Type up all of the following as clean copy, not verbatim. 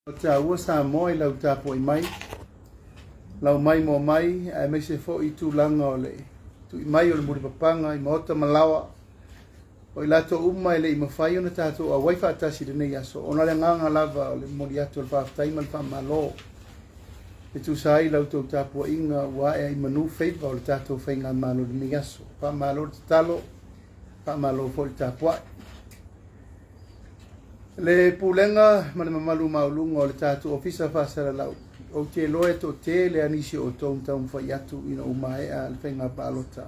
Taua Samoa i lau tapuai mai, lau mai moa mai, aemaise foi tulaga o le tui mai o le mulipapaga i maota ma laoa o i latou uma e le i mafai ona tatou auai faatasi i lenei aso, ona o le agaga lava o le momoli atu o le faafetai ma le faamalo e tusa ai la outou tapuaiga ua ae ai i manu faiva o le tatou faigamalo i lenei aso. Faamalo le tatalo, faamalo foi le tapuai. Le pulega ma le mamalu maualuga o le tatou Ofisa Faasalalau, ou te iloa e toatele lava nisi o outou na taumafai atu ina ua maea le faiga palota,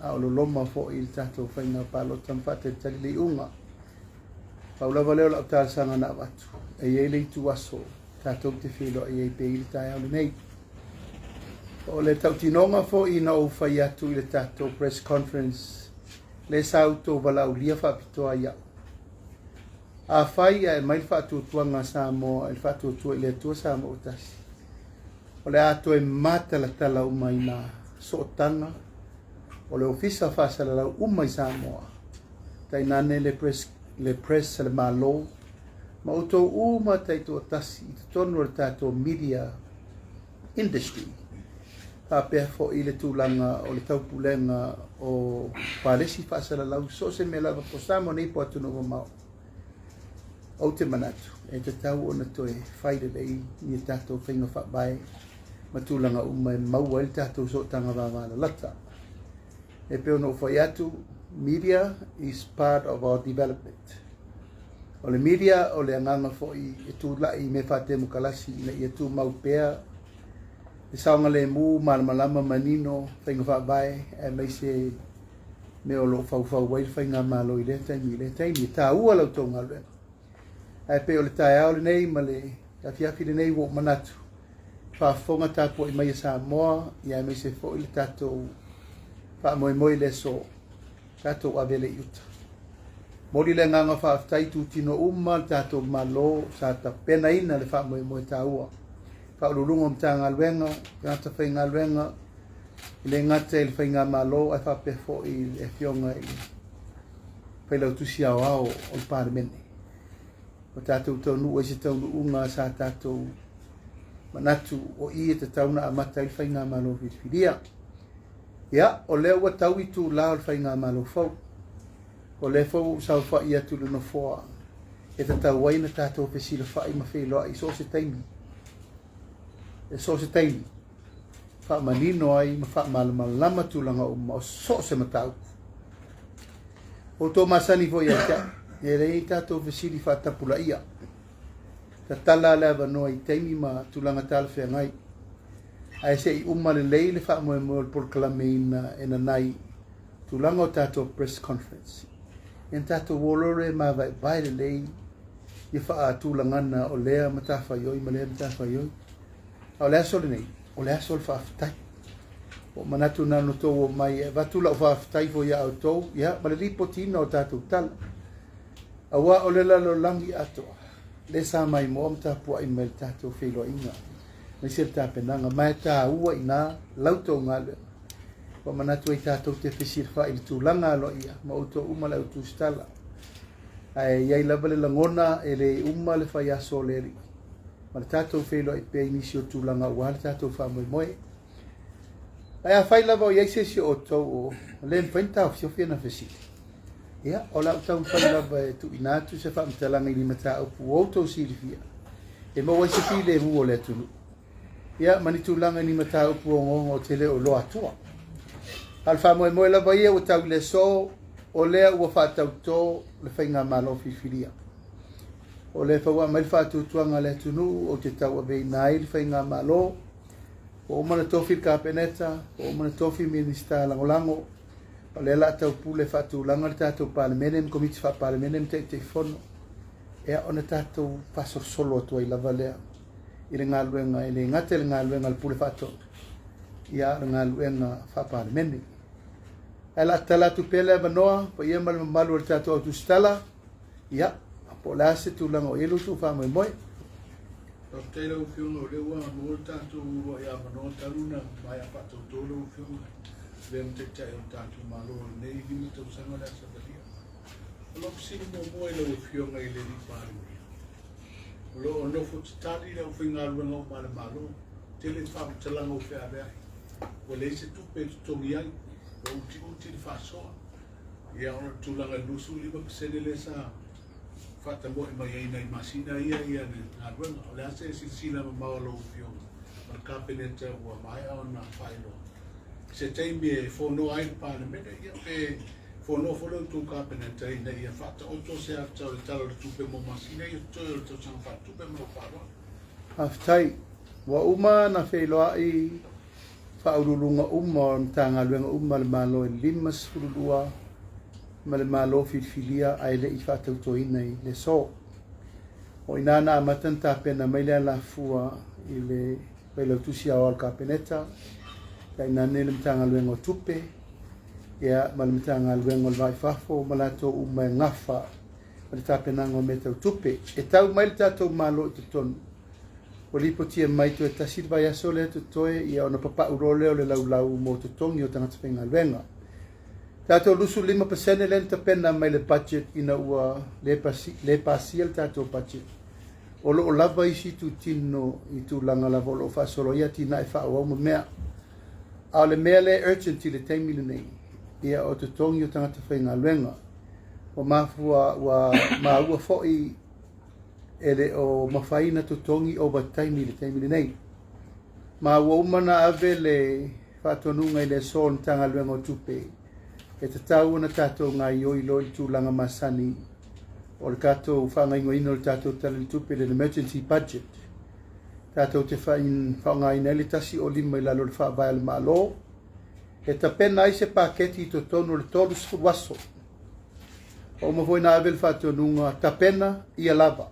a o loloma foi le tatou faiga palota ma faatalitali le iuga. Pau lava lea o lau talosaga na avatu, e i ai le ituaso tatou te feiloai ai pea i le taeao lenei. O le tautinoga foi na ou fai atu i le tatou press conference, lea sa outou valaaulia faapitoa ia'u, afai ae aumai le faatuatuaga a Samoa i le Faatuatua i le Atua Samoa ua Tasi, o le a toe matalatala uma i nā sootaga o le Ofisa Faasalalau uma i Samoa, tainane le press, le press a le Malo ma outou uma taitoatasi i totonu o le tatou media industry, faapea foi le tulaga o le taupulega o palesi faasalalau, so o se mea lava po o Samoa nei po o atunuu mamao. Ou te manatu e tatau ona toe fai lelei ni tatou faiga faavae ma tulaga uma e maua ai le tatou sootaga vavalalata. E pei ona ou fai atu, media is part of our development. O le media o le agaga foi e tulai i mea faatemokalasi ina ia tumau pea le saogalemu, malamalama, manino faiga faavae, aemaise mea o lo o faufau ai le faigamalo i lea taimi i lea taimi. E taua la outou galuega. Ae pei o le taeao lenei ma le afiafi lenei ua ou manatu, faafofoga tapuai mai e Samoa, ia aemaise foi le tatou faamoemoe i le aso, tatou ave lea i uta. Momoli le agaga faafetai i itutino uma le tatou Malo sa tapenaina le faamoemoe taua. Faauluuluga o Matagaluega, tagata faigaluega, e le gata i le faigamalo ae faapea foi i le afioga i le Failautusi Aoao o le Palemene. Ua tatou taunuu ai se taunuuga sa tatou manatu o i e tatau ona amata ai le faigamalo filifilia. Ia, o lea ua tau itula o le faigamalo fou. O lea foi ua ou saofai atu i le nofoa e tatau ai ona tatou fesilafai ma feiloai i so o se taimi. E so o se taimi, faamanino ai ma faamalamalama tulaga uma o so o se mataupu. Ua outou masani foi ia te au, e leai tatou fesili faatapulaia. Tatala le avanoa i taimi ma tulaga talafeagai. Ae se i uma lelei le faamoemoe o le polokalameina e nanai tulaga o tatou press conference. Ia tatou o loa e mavaevae lelei ia faatulagana o lea matafaioi ma lea matafaioi. A o le aso lenei, o le aso o le faafetai. Ua manatu na ona outou omai e avatu lau faafetai foi ia outou, ia, ma le lipotiina o tatou tala. Aua o le lalolagi atoa, lea sa maimoa ma tapuai mai le tatou feiloaiga, aemaise le tapenaga, ma e taua i ina la outou galuega. Ua manatu ai tatou te fesilafai i le tulaga aloaia ma outou uma le au tusitala. Ae i ai lava le lagona e le uma le fai aso o le Alii ma le tatou feiloai pea i nisi o tulaga aua le tatou faamoemoe. Ae afai lava o i ai se isi o outou o le mafai ona taofiofi ana fesili, ia, o le a ou taumafai lava e tuuina atu se faamatalaga i ni mataupu ua outou silafia e maua ai se filemu o le atunuu, ia, ma ni tulaga i ni mataupu ogaoga ou te le o iloa atua. A o le faamoemoe lava ia ua tau i le aso, o lea ua faatauto le faigamalo filifilia. O lea foi ua aumai le faatuatuaga a le atunuu ou te tauaveina ai le faigamalo. Ua uma ona tofi le Kapeneta, ua uma ona tofi Minisita Lagolago, o lea o le a taupule faatulaga le tatou Palemene ma Komiti Faa-Palemene ma Taitaifono, ia, ona tatou faasolosolo atu ai lava lea i le galuega, e le gata i le galuega a le Pule Faatonu, ia, a o le galuega Faa-Palemene. Ae o le a tatala atu pea le avanoa, paia ma le mamalu o le tatou au tusitala, ia, po o le a se tulaga o i ai lo outou faamoemoe. Faafetai lau Afioga o lea ua maua le tatou uluai avanoa talu ona maea faatauto lau Afioga e avea ma Taitai o le tatou Malo i lenei 5 tausaga o le a savalia. O lau fesili muamua i lau Afioga i le Palemia, O lo o nofo tatali le aufaigaluega uma a le Malo. Tele faamatalaga ua feaveai. Ua leai se tupe e totogi ai. Ua utiuti le faasoa. Ia ona o le tulaga i le 25% lea sa faatamoe mai ai nai masina ia ia le galuega. O le a se silasila mamao a lau Afioga ma le Kapeneta ua maea ona faailoa i se taimi e fonoa ai le Palemene, ia pe fonoa foi le outou Kapeneta ina ia faataoto se ata o le Tala o le Tupe mo masina ia totoe o le tausaga faaletupe. Ma lou faaaloalo. Faafetai. Ua uma ona feiloai faauluuluga uma o Matagaluega uma a le Malo e 52 ma le Malo filifilia ae le i faatautoina i le aso. O i ina na amata ona tapena mai le alafua i le Failautusi Aoao o le Kapeneta, tainane le Matagaluega o Tupe, ia, ma le Matagaluega o le Va i Fafo ma latou uma e gafa ma le tapenaga o mea tau tupe. E tau mai le tatou Malo i totonu, ua lipotia mai toe tasi le vaiaso lea totoe, ia ona papau loa lea o le laulau mo totogi o tagata faigaluega. Tatou 25% lea na tapena mai le budget ina ua le pasia le tatou budget. O lo o lava isi itutino i tulaga lava o lo o faasolo ai atinae faaauau ma mea. A o le mea lea urgent i le taimi lenei, ia o totogi o tagata faigaluega. Ua mafua ua maua foi e le o mafai ona totogi ovataimi i le taimi lenei. Ma ua uma ona ave le faatonuga i le aso o le Matagaluega o Tupe e tatau ona tatou gaoioi loa i le tulaga masani o le tatou faagaoioiga o le tatou Tala i le Tupe, le emergency budget. Tatou te faaaogaina ai le 105 i lalo o le Faavae o le Malo e tapena ai se paketi i totonu o le 30 aso. Ua uma foi ona ave le faatonuga tapena ia lava.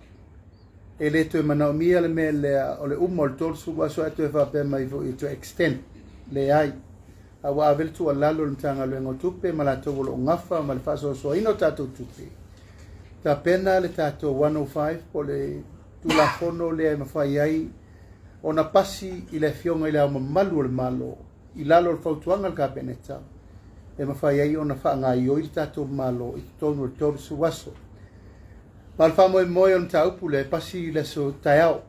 E le toe manaomia le mea lea o le uma o le 30 aso ae toe faapea mai foi e toe extend. Leai. A ua ave le tuualalo i le Matagaluega o Tupe ma latou o lo o gafa ma le faasoasoaina o tatou tupe, tapena le tatou 105 po o le Tulafono lea e mafai ai ona pasi i le Afioga i Le Ao Mamalu o le Malo i lalo o le fautuaga a le Kapeneta e mafai ai ona faagaoioi le tatou Malo i totonu o le 30 aso. Ma o le faamoemoe o le mataupu lea e pasi i le aso taeao.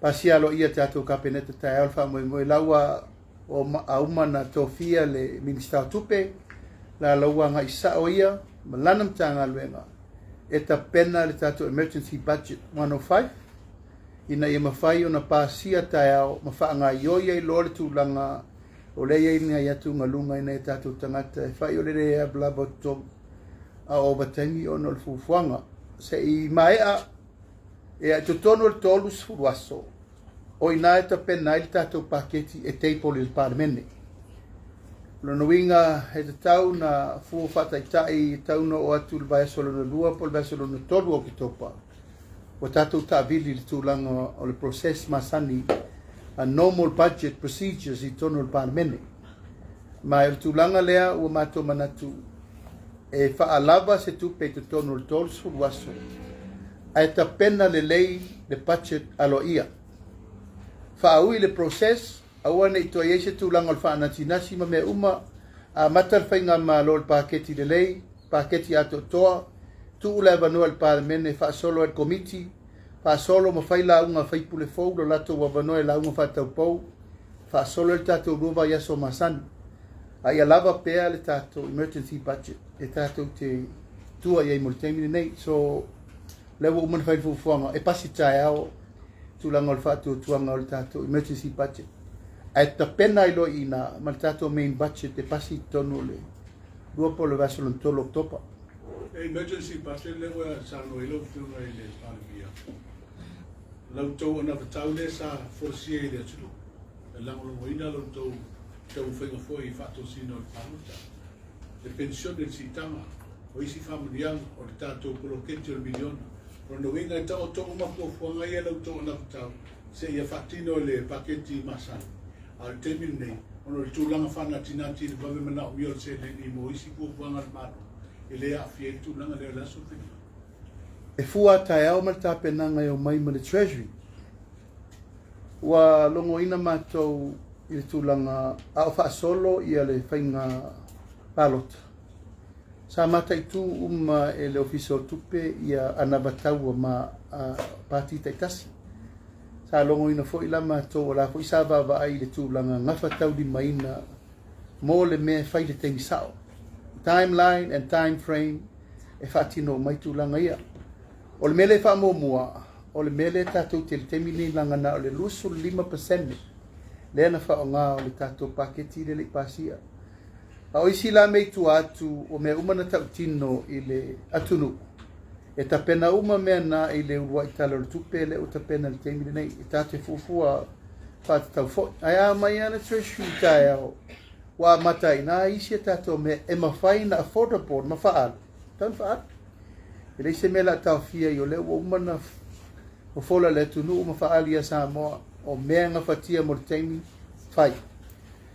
Pasia aloaia e le tatou Kapeneta taeao le faamoemoe la ua uma ona tofia le Minisita o Tupe, la la ua agai sao ia ma lana Matagaluega e tapena le tatou emergency budget 105 ina ia mafai ona pasia taeao ma faagaoioi ai loa le tulaga o lea e i ai nai atugaluga i nai o tatou tagata e fai o le le lavalava o totogi a o ovataimi ona o le fuafuaga. Se i maea ia i totonu o le 30 aso, o i ina e tapena ai le tatou paketi e table i le Palemene. O lona uiga e tatau na fua faataitai, e tatau na oo atu i le vaiaso lona lua po o le vaiaso lona tolu o Oketopa, ua tatou taavili i le tulaga o le process masani, a normal budget procedures i totonu o le Palemene. Ma o le tulaga lea ua matou manatu e faalava se tupe i totonu o le 30 aso ae tapena lelei le budget aloaia. Faaui le process, aua ne i toe i ai se tulaga o le faanatinati ma mea uma, amata le faigamalo i le paketi lelei, paketi atoatoa, tuu le avanoa i le Palemene e faasolo ai le komiti, faasolo ma fai lauga a faipule fou lo latou avanoa e lauga faataupou, faasolo ai le tatou 2 vaiaso masani. A ia lava pea le tatou emergency budget e tatou te tua i ai mo le taimi lenei. So, lea ua uma ona fai le fuafuaga e pasi taeao tulaga o le faatuatuaga o le tatou emergency budget. Ae tapena ai loa i ina ma le tatou main budget e pasi i totonu o le 2 po o le vaiaso lona 3 o Oketopa. E emergency budget lea ua saunoa ai lau Afioga i le Palemia, la outou anavatau lea sa folasia i le atunuu, e lagolagoina la outou taumafaiga foi i faatosina o le palota, le penisione, le siitaga, o isi faamanuiaga, o le tatou poloketi o le miliona. O lona uiga e taoto uma fuafuaga ia i la outou anavatau seia faatino i le paketi masani. A o le taimi lenei, ona o le tulaga faanatinati i le vave manaomia o le seleni mo isi fuafuaga a le Malo, e le aafia ai le tulaga lea o le aso finagalo. E fua a taeao ma le tapenaga e omai ma le Treasury. Ua logoina matou i le tulaga a o faasolo ia le faiga palota. Sa mataitu uma e le Ofisa o Tupe ia anavataua ma pati taitasi. Sa logoina foi la matou o la foi sa vaavaai i le tulaga gafataulimaina mo le mea e fai i le taimi sao. Timeline and time frame e faatino uma ai tulaga ia. O le mea lea e faamuamua, o le mea lea tatou te i le taimi lenei leaga na o le 25% lea na faaaoga o le tatou paketi lea e le i pasia. A o isi la mea i tua atu o mea uma na tautino i le atunuu, e tapena uma mea na i le uluai Tala o le Tupe lea ua tapena i le taimi lenei, e tatou te fuafua faatatau foi. Ae a aumai lava le Treasury i taeao ua amata ai i ina isi a tatou mea e mafai ona affordable ma faaalu, e tatau ona faaalu. E leai se mea o le a taofia ai o lea ua uma ona fofola le atunuu ma faaali ia Samoa o mea e gafatia mo le taimi, fai.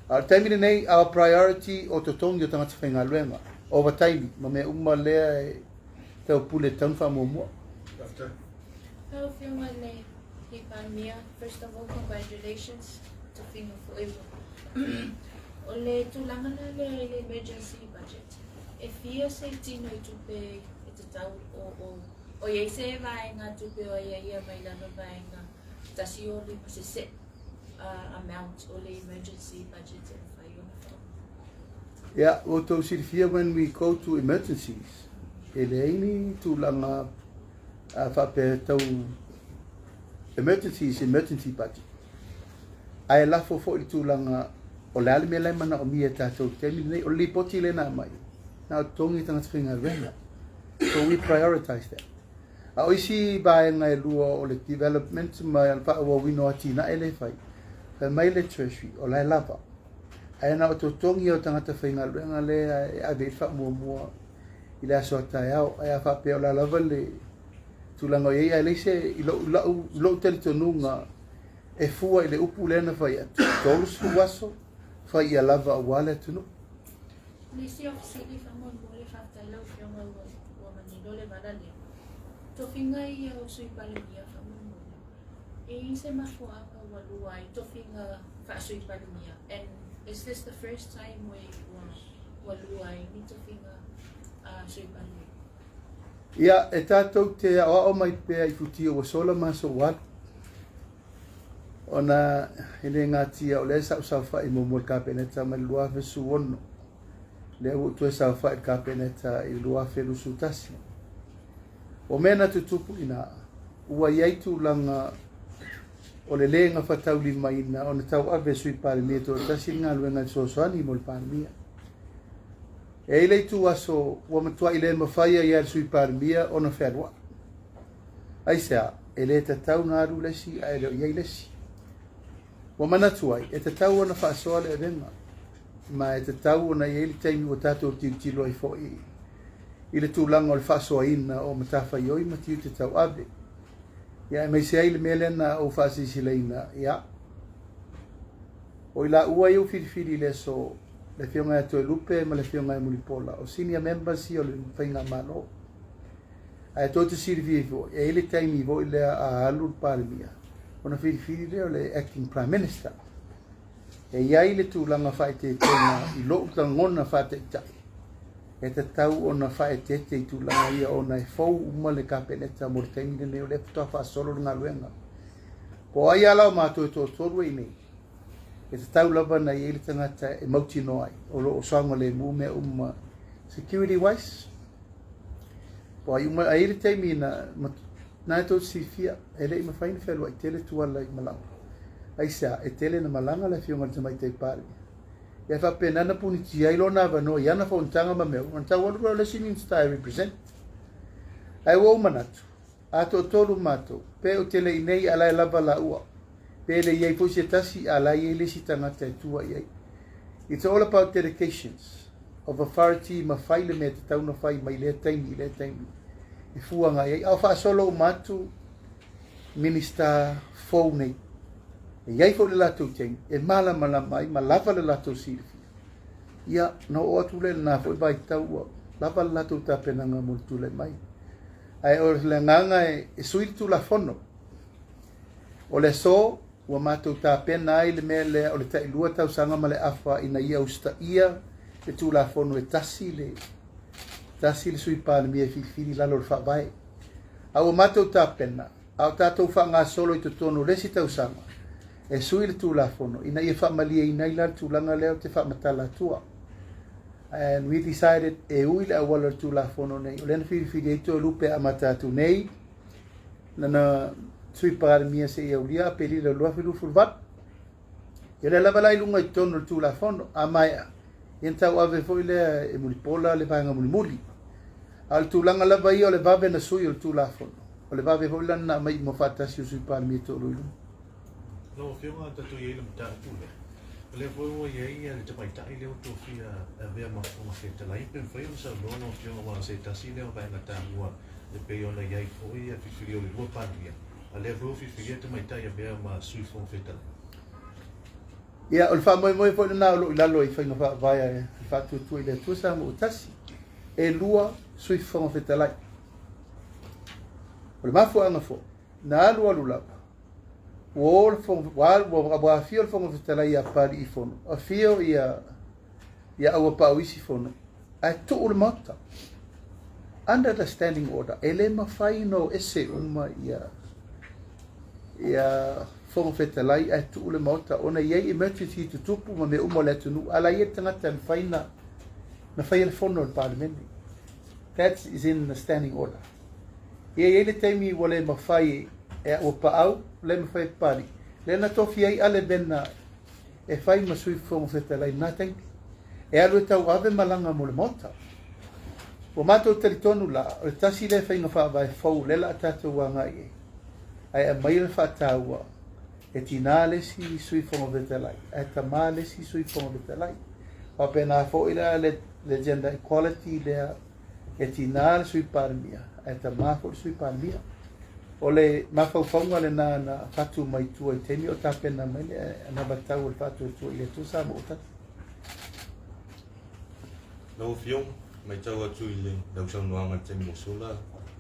A o le taimi lenei, our priority o totogi o tagata faigaluega, ovataimi ma mea uma lea e taupule e tatau ona faamuamua. Faafetai. Lau Afioga i le Palemia, first of all congratulations tofiga foi ua o le tulaga la lea i le emergency budget e fia se tino i tupe e tatau o o i ai se vaega tupe o aiaia mai lalo vaega 105 se set amount o le emergency budget e mafai ona faaoga. Ia, ua outou silafia when we go to emergencies, e leai ni tulaga faapea tau emergency is emergency budget. Ae lafo foi le tulaga o le a le mea la e manaomia e tatou i le taimi lenei. O le lipoti lea na aumai, na o totogi tagata faigaluega. So we prioritize that. A o isi vaega e lua o le development ma le faaauauina o atinae lea e fai, fai mai le Treasury o la e lava. Ae na o totogi o tagata faigaluega lea e ave i le faamuamua i le aso a taeao. Ae a faapea o le a lava le tulaga o i ai, ae leai se, i lou talitonuga, e fua i le upu lea na fai atu, 30 aso, fai ia lava aua le atunuu. Nisi o fesili faamolemole, faafetai lau Afioga ua manino le vala lea. Tofiga ia o Sui Palemia faamolemole, e i ai se mafuaaga ua lua ai tofiga faa-Sui Palemia? And is this the first time ua lua ai ni tofiga Sui Palemia? Ia, e tatou te aoao mai pea i futia ua sola ma aso ua alu. Ona e le gatia o lea sa ou saofai muamua i le Kapeneta mai le 2016. Lea ua ou toe saofai i le Kapeneta i le 2021. O mea na tutupu i ina, ua i ai tulaga o le le gafataulimaina ona tauave e Sui Palemia toatasi le galuega e fesoasoani mo le Palemia. E i ai le ituaso ua matuai le mafai ai e le Sui Palemia ona fealuai. Aisea, e le tatau na alu le isi ae le o i ai le isi. Ua manatu ai, e tatau ona faasoa le avega, ma e tatau ona i ai le taimi ua tatou tilotilo ai foi i le tulaga o le faasoaina o matafaioi ma tiute tauave. Ia, aemaise ai le mea lea na ou faasiasilaina, ia, o i laua ia ua filifili i le aso, le Afioga ia Toelupe ma le Afioga ia Mulipola, o senior members ia o le Faigamalo. Ae tou te silafia foi, e i ai le taimi foi lea a alu le Palemia, ona filifili lea o le acting prime minister. E i ai le tulaga faaeteetega i lou lagona faataitai, e tatau ona faaeteete i tulaga ia ona e fou uma le Kapeneta mo le taimi lenei o lea faatoa faasolo le galuega. Po o ai lava la o matou e toatolu e i nei, e tatau lava ona i ai le tagata e mautinoa ai o lo o saogalemu mea uma security wise. Po o ai uma, ai le taimi na, na e tou te silafia, e le i mafai ona fealuai tele Tuala i malaga. Aisea, e tele na malaga le Afioga i le Tamaitai Palemia. Ia faapena na punitia ai lona avanoa i ana fonotaga ma mea uma, ona tau alu loa le isi Minisita e represent. Ae ua ou manatu, a toatolu matou, pe ou te le i nei a la e lava laua, pe le i ai foi se tasi a la e i ai le isi tagata e tua i ai. It's all about dedications of authority ma fai le mea e tatau ona fai mai lea taimi i lea taimi e fua agai ai. A o faasolo uma atu Minisita fou nei, e i ai foi le latou taimi e malamalama ai ma lava le latou silafia. Ia, ona oo atu lea i lena foi vaitau ua lava le latou tapenaga mo le tulai mai. Ae o le agaga e sui le Tulafono. O le aso ua matou tapena ai le mea lea o le tailua tausaga ma le afa ina ia usitaia le Tulafono e tasi le Sui Palemia e filifili i lalo o le Faavae. A ua matou tapena, a o tatou faagasolo i totonu o le isi tausaga, e sui le Tulafono ina ia faamalieina ai la le tulaga lea ou te faamatala atua. And we decided e ui le auala o le Tulafono nei, o lea na filifili ai Toelupe e amata atu nei, lana Sui Palemia seia aulia Aperila 2028. Ia lea lava la i luga i totonu o le Tulafono, a maea, ia na tauave foi lea e Mulipola le vaega mulimuli. A o le tulaga lava ia o le vave na sui o le Tulafono, o le vave foi la na aumai uma faatasi o Sui Palemia e toalua i luga. Lau Afioga, tatou i ai i le mataupu lea, o lea foi ua i ai le tamaitai lea ua tofia e avea ma Fofoga Fetalai, pe mafai ona saunoa lau Afioga aua o se tasi lea o vaega taua e pei ona i ai foi le filifilia o le lua Palemia, a o lea foi ua filifilia le tamaitai e avea ma Sui Fofoga Fetalai. Ia, o le faamoemoe foi lena o lo o i lalo i faiga faavae a le Faatuatua i le Atua Samoa ua Tasi, e lua Sui Fofoga Fetalai. O le mafuaaga foi, na alualu lava, ua o le Fofoga, ua, ua afio le Fofoga Fetalai ia Papalii Fono, afio ia, ia Auapaau isi Fono, ae tuu le Maota. Under the standing order, e le mafai ona o ese uma ia, ia Fofoga Fetalai ae tuu le Maota ona e i ai emergency tutupu ma mea uma o le atunuu, a la e i ai le tagata e mafai na, na faia le fono a le Palemene. That is in the standing order. Ia e i ai le taimi ua le mafai e Auapaau, le mafai e Papalii, lea na tofi ai Ale Vena e fai ma Sui Fofoga Fetalai i lena taimi, e alu e tauave malaga mo le Maota. Ua matou talitonu la, o le tasi lea faiga faavae fou lea la a tatou agai i ai, ae aumaia le faataua e tinā le isi Sui Fofoga Fetalai, ae tamā le isi Sui Fofoga Fetalai. Faapena foi la le, le gender equality lea e tinā le Sui Palemia, ae tamā foi le Sui Palemia. O le mafaufauga lena na fatu mai tua i taimi o tapena mai le anavatau o le Faatuatua i le Atua Samoa ua Tasi. Lau Afioga, matau atu i le lau saunoaga i le taimi ua sola,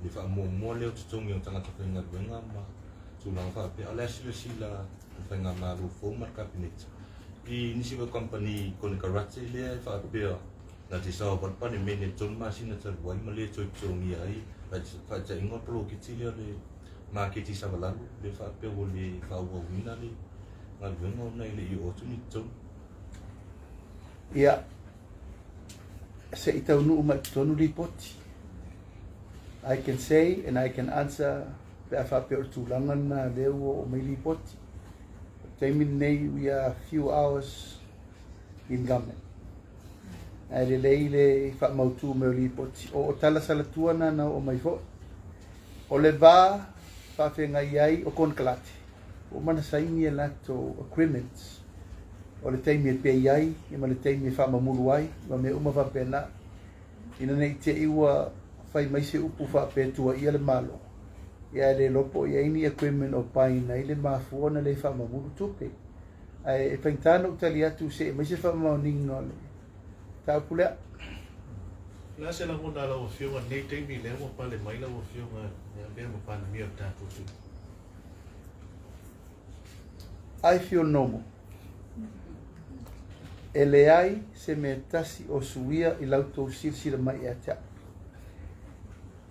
le faamuamua lea o totogi o tagata faigaluega ma tulaga faapea. A o le a silasila le faigamalo fou ma le Kapeneta i nisi foi kamupani konekarate lea e faapea na te sao le Palemene i le 3 masina talu ai ma le toe totogia ai faataitaiga o le poloketi lea o le maketi i Savalalo lea faapea ua le faaauauina le galuega ona e le i oo atu ni totogi. Ia, se i taunuu mai i totonu lipoti. I can say and I can answer pe a faapea o le tulaga lena lea ua oo mai lipoti. O le taimi lenei, we are few hours in government. Ae lelei le faamautu mai o lipoti. O tala salatua na na oo mai foi. O le va faafeagai ai o konekarate, ua uma ona saini a latou agreements o le taimi e pay ai ma le taimi e faamamulu ai ma mea uma faapena. Ina ne i te i ua fai mai se upu faapea tuuaia le Malo, ia e le iloa po o i ai ni agreement o bind ai le mafua ona le faamamulu tupe. Ae e faigata ona ou tali atu se i aumai se faamaoniga o le mataupu lea. O le a se lagona a lau Afioga i lenei taimi lea ua pale mai lau Afioga e avea ma Palemia o le tatou atunuu? I feel normal. E leai se mea tasi o suia i la outou silasila mai ia te au.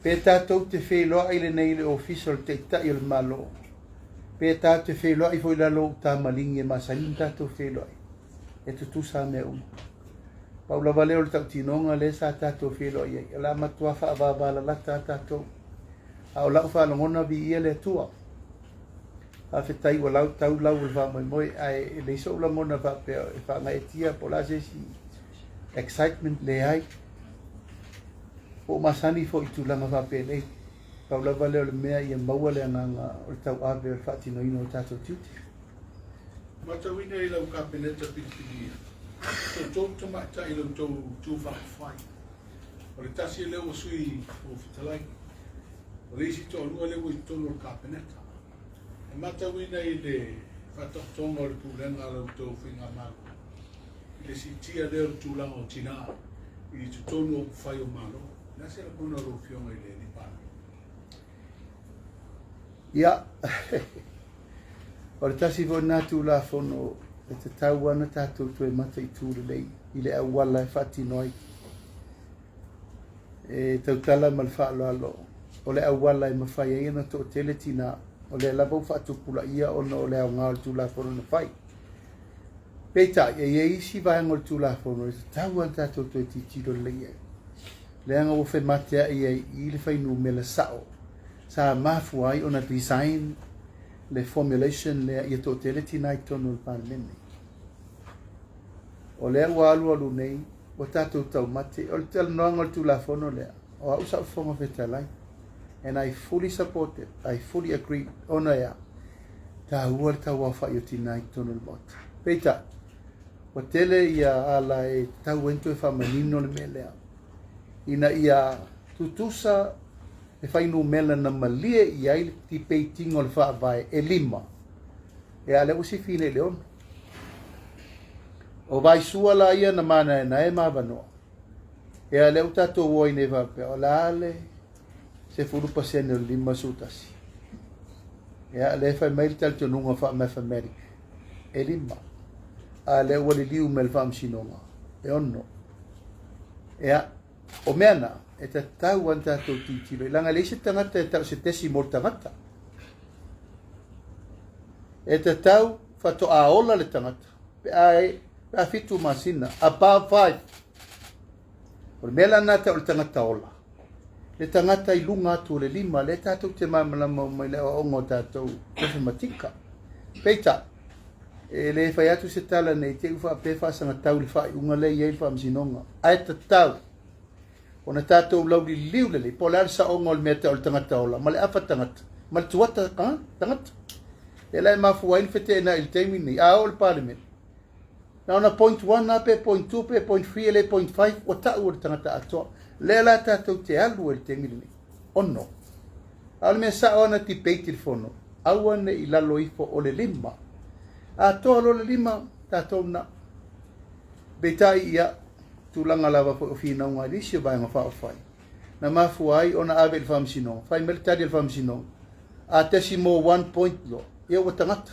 Pe tatou te feiloai lenei i le Ofisa o le Taitai o le Malo, pe tatou te feiloai foi i lalo o ou tamaligi e masani ona tatou feiloai, e tutusa lava mea uma. Pau lava lea o le tautinoga lea sa tatou feiloai ai, o le a matua faavavalalata lava tatou. A o lau faalogona, viia le Atua. Faafetai ua lau tau lau o le faamoemoe, ae e leai sou lagona faapea e faagaeetia po o le a se isi excitement, leai. Ua ou masani foi i tulaga faapenei. Pau lava lea o le mea ia maua le agaga o le tauave o le faatinoina o tatou tiute. Matauina i lau Kapeneta filifilia, outou tamaitai i la outou itu faaupufai. O le tasi lea ua Sui Fofoga Fetalai, o le isi toalua lea ua i totonu o le Kapeneta. E matauina i le faataotoga o le pulega a la outou faigamalo i le siitia lea o le tulaga o tinā i totonu o upufai o Malo. O le a se lagona o lau Afioga i le Palemia? Ia, o le tasi foi lena Tulafono e tatau ona tatou toe mataitu lelei i le auala e faatino ai. E tautala ma le faaaloalo. O le auala e mafai ai ona toatele tinā, o lea lava ua faatupulaia ona o le aoga o le Tulafono na fai. Peitai, e i ai isi vaega o le Tulafono e tatau lava ona tatou toe tilotilo lelei i ai, leaga ua femateai ai i i le fuainumera sao sa mafua ai ona design le formulation lea ia toatele tinā i totonu o le Palemene. O lea ua alualu nei, ua tatou taumate. O le talanoaga o le Tulafono lea, o au sa ou Fofoga Fetalai, and I fully support it, I fully agree, ona e a? Taua le tauaofai o tinā i totonu o le Maota. Peitai, ua tele ia ala e tatau ai ona toe faamanino le mea lea, ina ia tutusa le fuainumera na malie i ai le debate-iga o le Faavae e 5, ia a o lea ua sifi nei i le 6. O Vaisua la ia na manaenae ma avanoa, ia lea ua tatou o ai nei faapea, o le a le 10% o le 51. Ia lea e fai mai le talitonuga faa-mathematic e 5. A lea ua liliu mai le Faamasinoga e 6. Ia, o mea na, e tatau ona tatou tilotilo, leaga e leai se tagata e tau se decimal tagata. E tatau faatoa ola le tagata pe a 7 masina, above 5. O le mea la lena tau o le tagata ola. Le tagata i luga atu o le 5, lea tatou te malamalama uma i le aoaoga o tatou matematika. Peitai, e le fai atu se tala nei te i faapea faasagatau le faaiuga lea e i ai le Faamasinoga. Ae tatau ona tatou lauliliu lelei, po o le a le saoga o le mea tau o le tagata ola, ma le afa tagata, ma le tuata tagata. E la e mafua ai le feteenai i le taimi nei, a oo le Palemene, na ona 0.1 a pe 0.2 pe 0.3 e le 0.5 ua tau o le tagata atoa. Lea la tatou te alu ai le taimi lenei. 6. A o le mea sao ana debate i le fono, aua ne i lalo ifo o le 5. Atoa loa le 5, tatou na. Peitai ia, tulaga lava foi o finauga i nisi o vaega faaupufai. Na mafua ai ona ave i le Faamasinoga. Fai mai le tali a le Faamasinoga. A decimal one point loa, ia ua tagata.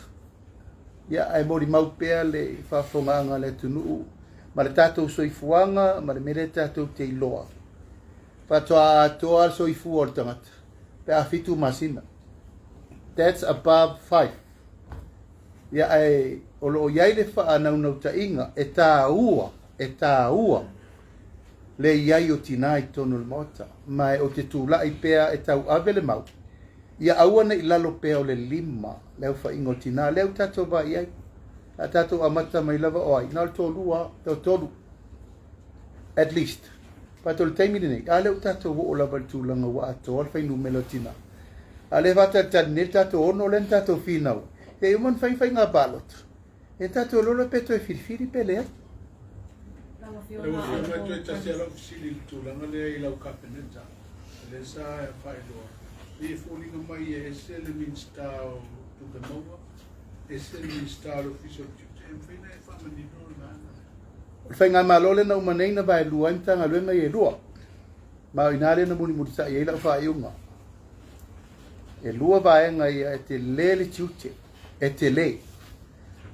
Ia, ae molimau pea le faafofogaaga a le atunuu ma le tatou soifuaga ma le mea lea tatou te iloa. Faatoa atoa le soifua o le tagata pe a 7 masina. That's above 5. Ia, ae o lo o i ai le faanaunautaiga e taua, e taua le i ai o tinā i totonu o le Maota. Ma o te tulai pea e tau ave le mau, ia aua ne i lalo pea o le 5 le aofaiga o tinā. Lea ua tatou vaai ai. A tatou amata mai lava o ai, na o le toalua, toatolu, at least. Fato le taimi lenei, a lea ua tatou oo lava i le tulaga ua atoa le fuainumera o tinā. A lea faatalitali nei le tatou 6 lea na tatou finau. E uma ona fai faiga palota. E tatou lolo pe toe filifili pe leai. Lau Lau Afioga Afioga e toe tasi lau fesili i le tulaga lea i lau Kapeneta. Lea sa faailoa. E foliga mai e ese le Minista o Tupe Maua, ese le Minista o le Ofisa o le Tiute. E mafai ona e faamanino le vaega. O le faigamalo lea na uma nei na vaelua ai Matagaluega ia e lua. Ma o ina lea na mulimulitai ai lau faaiuga. E lua vaega ia e tele le tiute, e tele.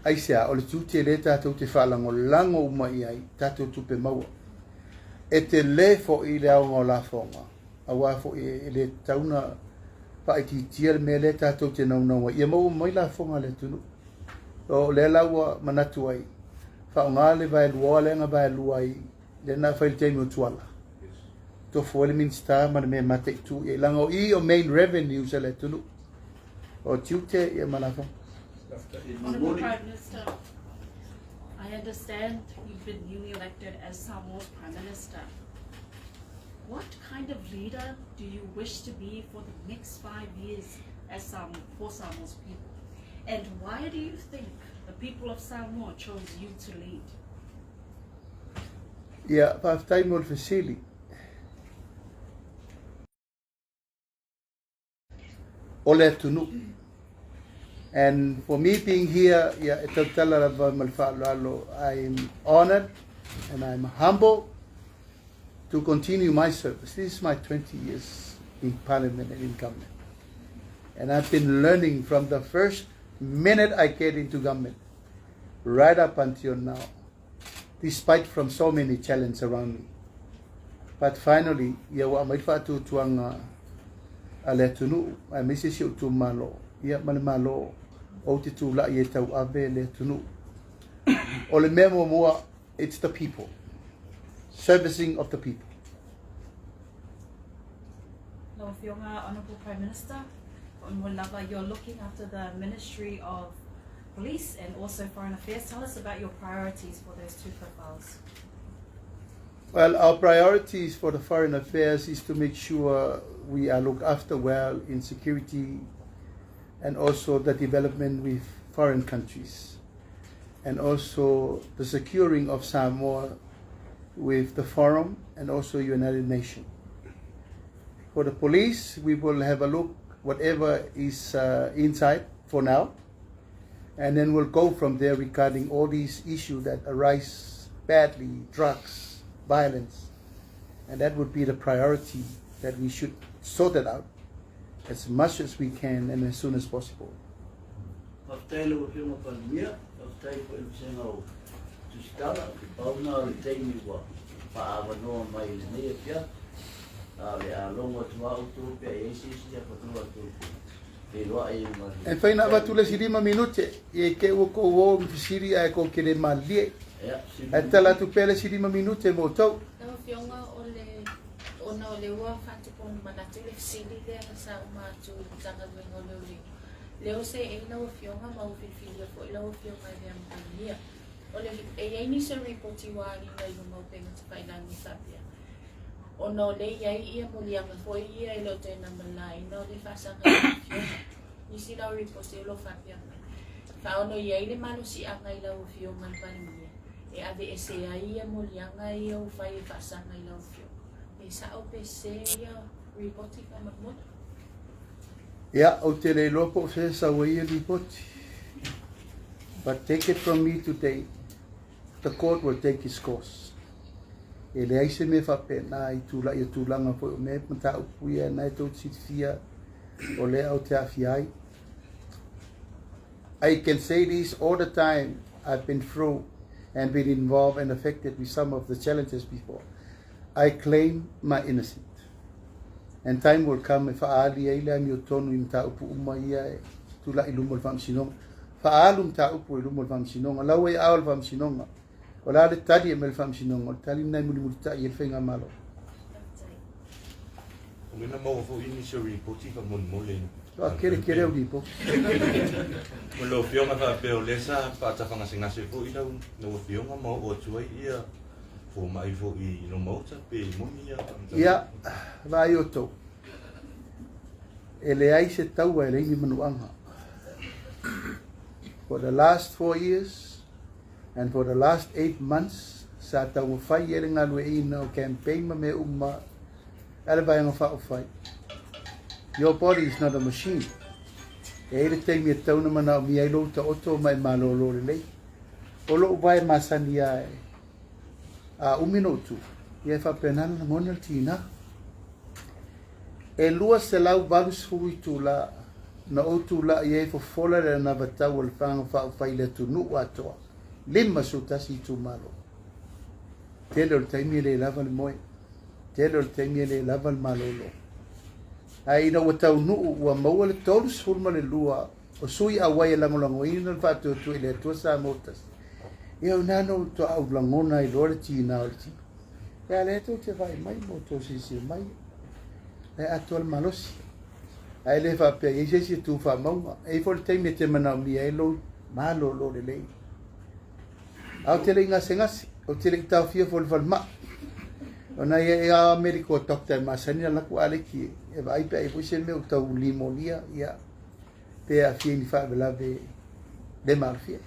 Aisea, o le tiute lea tatou te faalagolago uma i ai tatou tupe maua. E tele foi le aoga o lafoga, aua foi e le tatau ona faaitiitia le mea lea tatou te naunau ai, ia maua mai lafoga a le atunuu. O lea la ua manatu ai, faaaoga le vaelua lea na vaelua ai, lea na fai i le taimi o Tuala. Tofu ai le Minista ma le mea mataitu i ai, leaga o i o main revenues a le atunuu. O tiute ia ma lafoga. Honourable Prime Minister, I understand you've been newly elected as Samoa's Prime Minister. What kind of leader do you wish to be for the next 5 years as for Samoa's people? And why do you think the people of Samoa chose you to lead? Ia, faafetai mo le fesili. O le atunuu. And for me being here, ia, e tautala lava ma le faaaloalo, I'm honored and I'm humble to continue my service. This is my 20 years in parliament and in government. And I've been learning from the first minute I get into government, right up until now, despite from so many challenges around me. But finally, ia ua aumai le faatuatuaga a le atunuu aemaise si ou itumalo, ia ma le Malo ou te tulai e tauave le atunuu. O le mea muamua, it's the people. Servicing of the people. Lau Afioga, Honourable Prime Minister, Honourable Lava, you're looking after the Ministry of Police and also Foreign Affairs. Tell us about your priorities for those two profiles. Well, our priorities for the foreign affairs is to make sure we are looked after well in security and also the development with foreign countries, and also the securing of Samoa with the forum and also United Nations. For the police, we will have a look whatever is inside for now, and then we'll go from there regarding all these issues that arise badly, drugs, violence, and that would be the priority that we should sort it out as much as we can and as soon as possible. Faafetai lau Afioga Palemia, faafetai foi i le vasega o Tusitala, i pau na o le taimi ua faaavanoa mai i lenei afiafi, a o le a logo atu lava outou pe a i ai se isi avanoa tou te feiloai ai ma le E mafai ona avatu le isi 5 minute, i te i ua tou o ma fesili ae tou te le malilie. Ia, Ae tatala atu pea le isi 5 minute mo outou. Lau Afioga, o le, ona o lea ua faatupu manatu le fesili lea sa uma atu i le Matagaluega o Leoleo. Lea o seei lau Afioga ma ua filifilia foi lau Afioga i le Palemia. O le, e i ai nisi o ripoti ua agiga i luma o upega tafailagi faapea, ona o lea e i ai ia moliaga foi ia e le o toe na malaina o le faasaga i lau Afioga. Nisi la o ripoti o lo o faapea mai, faaono i ai le malosiaga i lau Afioga i le Palemia e aveese ai ia moliaga ia ua fai e faasaga i lau Afioga. Pe sao pe sese ia ripoti faamolemole? Ia, ou te le iloa po o fea e sau ai ia lipoti. But take it from me today, the court will take its course. E leai se mea faapena i tulaga, ia tulaga foi o mea mataupu ia na e tou te silafia o lea ou te aafia ai. I can say this all the time, I've been through and been involved and affected with some of the challenges before. I claim my innocent. And time will come e faaali ai le amiotonu i mataupu uma ia e tulai i luma o le Faamasinoga. Faaalu mataupu i luma o le Faamasinoga. Lau e ao le Faamasinoga. O le a le tali e mai le Faamasinoga, o le tali lena e mulimulitai ai le Faigamalo. O lea na maua foi nisi o ripoti faamolemole. A kele kele au ripoti. O lau Afioga faapea o lea sa faatafagasegase foi lau Afioga ma oo atu ai ia fomai foi i lou maota pe moni ia faamatalaga. Ia, vaai outou. E leai se taua e leai ni manuaga. For the last 4 years and for the last 8 months, sa taumafai ai le galueaiina o campaign ma mea uma a le Vaega Faaupufai. Your body is not a machine. E ai le taimi e tatau ona manaomia ai lou taoto ma e malōlō lelei. O lou vae masani lava e a umi ona ou tu, ia e faapena ona lagona le tiga. E 280 itula na ou tulai ai fofola le anavatau o le Vaega Faaupufai i le atunuu atoa, 51 itumalo. Tele o le taimi e le lava le moe, tele o le taimi e le lava le malolo. Ae ina ua taunuu ua maua le 32 o sui auai e lagolagoina le faatuatua i le Atua Samoa ua tasi. Ia o ina na ou toau lagona ai loa le tiga o le tino. Ia lea tou te vaai mai ma outou silasila mai, e atoa le malosi. Ae le faapea i ai se isi e tu faamauga. E i ai foi le taimi e te manaomia ai lou malolo lelei. Ae ou te le i gasegase, ou te le i taofia foi i le falemai. Ona ia e a medical doctor e masani ona alu atu Aleki e vaai pe a i ai foi se mea ua tau limonia, ia, pe aafia i ni faalavelave le malofia.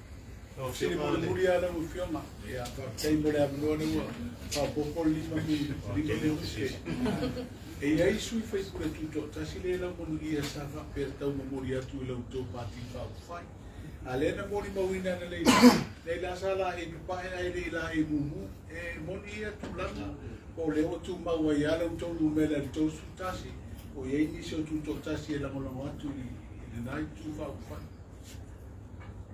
Sili mulimuli lava lau Afioga. Ia, faafetai mo le avanoa lea ua faaopoopo le 5 minute. E i ai sui usufono tutoatasi lea e laumanuia sa faapea tau momoli atu i la outou Pati Faaupufai. A lea na molimauina analeila, nei la sa laei papae ae le i laei mumu. E moni ia tulaga, po o lea ua tumau ai lava la outou numera i le 31, po o i ai nisi o tutoatasi e lagolago atu i lena itu faaupufai.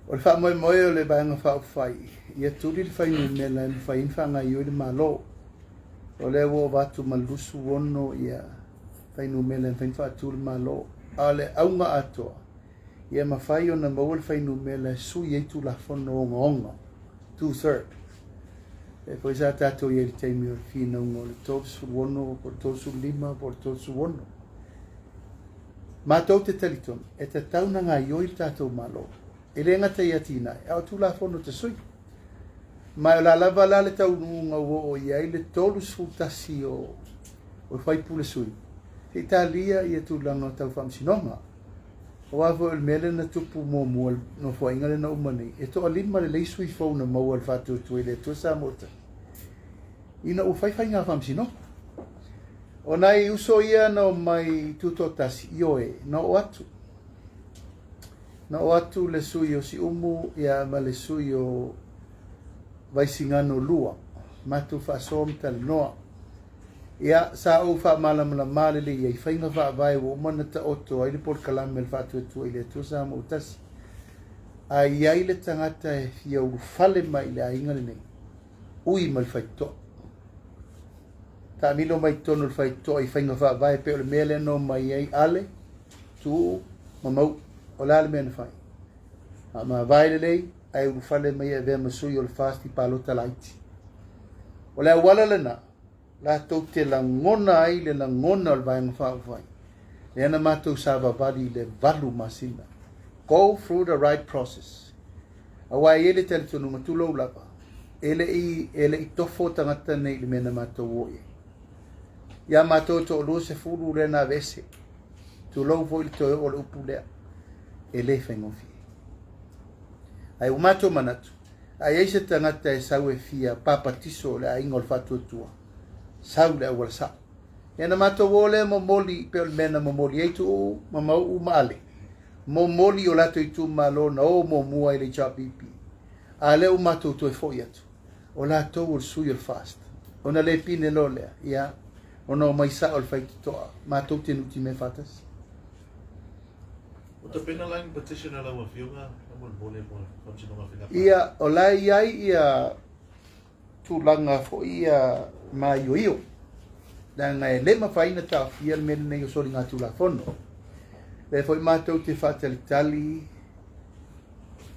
O le faamoemoe o le Vaega Faaupufai, ia tuli le fuainumera e mafai ai ona faagaoioi le Malo. O lea ua ova atu ma le 26 ia fuainumera e mafai ona faatu le Malo. A o le auga atoa, ia mafai ona maua le fuainumera e sui ai Tulafono ogaoga, two-third. Lea foi sa tatou i ai i le taimi o le finauga o le 36 po o le 35 po o le 36. Matou te talitonu, e tatau ona gaoioi le tatou Malo. E le gata i atinae, a o Tulafono tasui. Ma o le a lava la le taunuuga ua oo i ai le 31 o faipule sui, se i talia ia tulaga tau faamasinoga. Aua foi o le mea lea na tupu muamua i le Nofoaiga lea na uma nei, e toalima lelei sui fou na maua e le Faatuatua i le Atua Samoa Tasi, ina ua fai faiga faamasinoga. O nai uso ia na omai tutoatasi, ioe, na oo atu. Na oo atu le sui o Siumu ia ma le sui o Vaisigano 2, matou faasoa ma talanoa. Ia, sa ou faamalamalama lelei i ai faiga faavae ua uma ona taoto ai le polokalame a le Faatuatua i le Atua Samoa Tasi. A i ai le tagata e fia ulufale mai i le aiga lenei, ui mai le faitotoa. Taamilo mai totonu o le faitotoa i faiga faavae pei o le mea lea na omai ai Ale, Tuuu ma Mauu. O le a le mea na fai? Faamavae lelei ae ulufale mai e avea ma sui o le FAST i palota laiti. O le auala lena latou te lagona ai le lagona o le Vaega Faaupufai, lea na matou savavali i le 8 masina. Go through the right process. Aua e i ai le talitonuga, tulou lava, e le i, e le i tofo tagata nei i le mea na matou o i ai. Ia matou e toalua sefulu lea na aveese. Tulou foi le toe oo o le upu lea, e le faigofie. Ae ua matou manatu, a i ai se tagata e sau e fia papatiso o le aiga o le Faatuatua, sau le auala sao. Ia na matou o lea momoli, pei o le mea na momoli ai Tuuu ma Mauu ma Ale, momoli i o latou itumalo na o muamua i le HRPP. A lea ua matou toe foi atu, o latou o le sui o le FAST. Ona le pine loa lea, ia, ona omai sao le faitotoa, matou te nutimea faatasi. Ua tapena la ni petition a lau Afioga faamolemole mo le Faamasinoga Faiga Palota? Ia, o la e i ai ia tulaga foi ia maioio, leaga e le mafai ona taofia le mea lenei o soligatulafono. Lea foi matou te faatalitali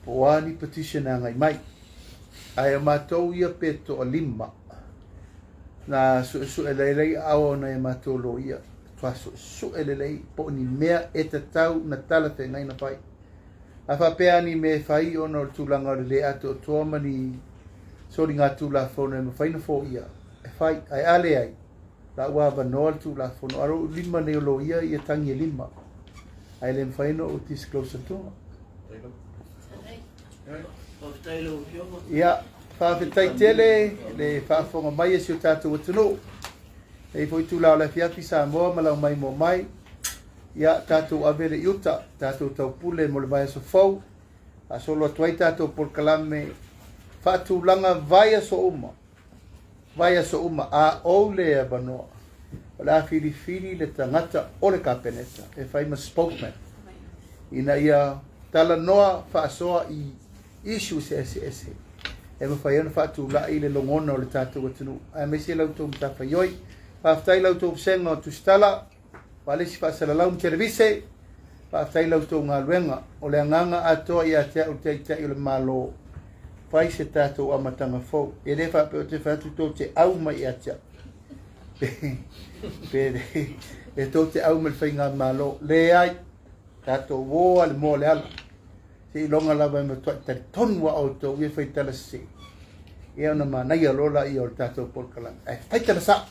po o a ni petition e agai mai. Ae o matou ia pe toalima na suesue lelei aao o nai a matou loia, matua suesue lelei po o ni mea e tatau na talafeagai na fai. A faapea a ni mea e fai ona o le tulaga o le le atoatoa ma ni soligatulafono e mafai ona foia, e fai. Ae a leai, la ua avanoa le Tulafono. A o lou lima nei o loia ia tagi e lima, ae le mafai ona ou disclose atuga. Faafetai lau Afioga. Ia, faafetai tele le faafofoga mai a si o tatou atunuu. E i ai foi itula o le afiafi Samoa ma lau maimoa mai. Ia, tatou ave le i uta, tatou taupule mo le vaiaso fou. Faasolo atu ai tatou polokalame faatulaga vaiaso uma. Vaiaso uma, a ou le avanoa, o le a filifili le tagata o le Kapeneta e fai ma spokesman ina ia talanoa faasoa i issues eseese e mafai ai ona faatulai le logona o le tatou atunuu, aemaise la outou matafaioi. Faafetai la outou vasega o Tusitala, Faalesi Faasalalau ma Televise, faafetai la outou galuega. O le agaga atoa ia te au le Taitai o le Malo, fai se tatou amataga fou. E le faapea ou te fai atu tou te au mai ia te au. Pe e tou te au mai le faigamalo. Leai, tatou o lava i le moa o le ala. Seiloga lava e matuai talitonu lava outou ia fai tala sese. Ia ona manaia loa laia o le tatou polokalame. Ae fai tala sao.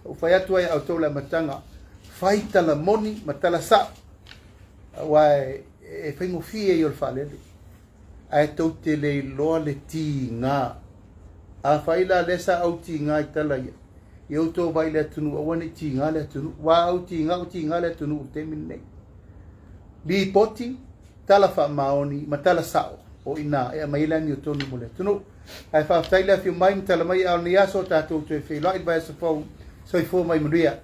Ua fai atu ai ia outou le amataga, fai tala moni ma tala sao, aua e faigofie ia o le faalele, ae tou te le iloa le tiga. Afai la lea sa ou tiga i tala ia, ia outou vaai i le atunuu, aua ne i tiga le atunuu. Aua a ou tiga, ua tiga le atunuu i le taimi lenei. Lipoti, tala faamaoni ma tala sao, o i ina e aumai ai le amiotonu mo le atunuu. Ae faafetai le afio mai ma tala mai a o lenei aso, tatou toe feiloai i le vaiaso fou. Soifua ma ia manuia.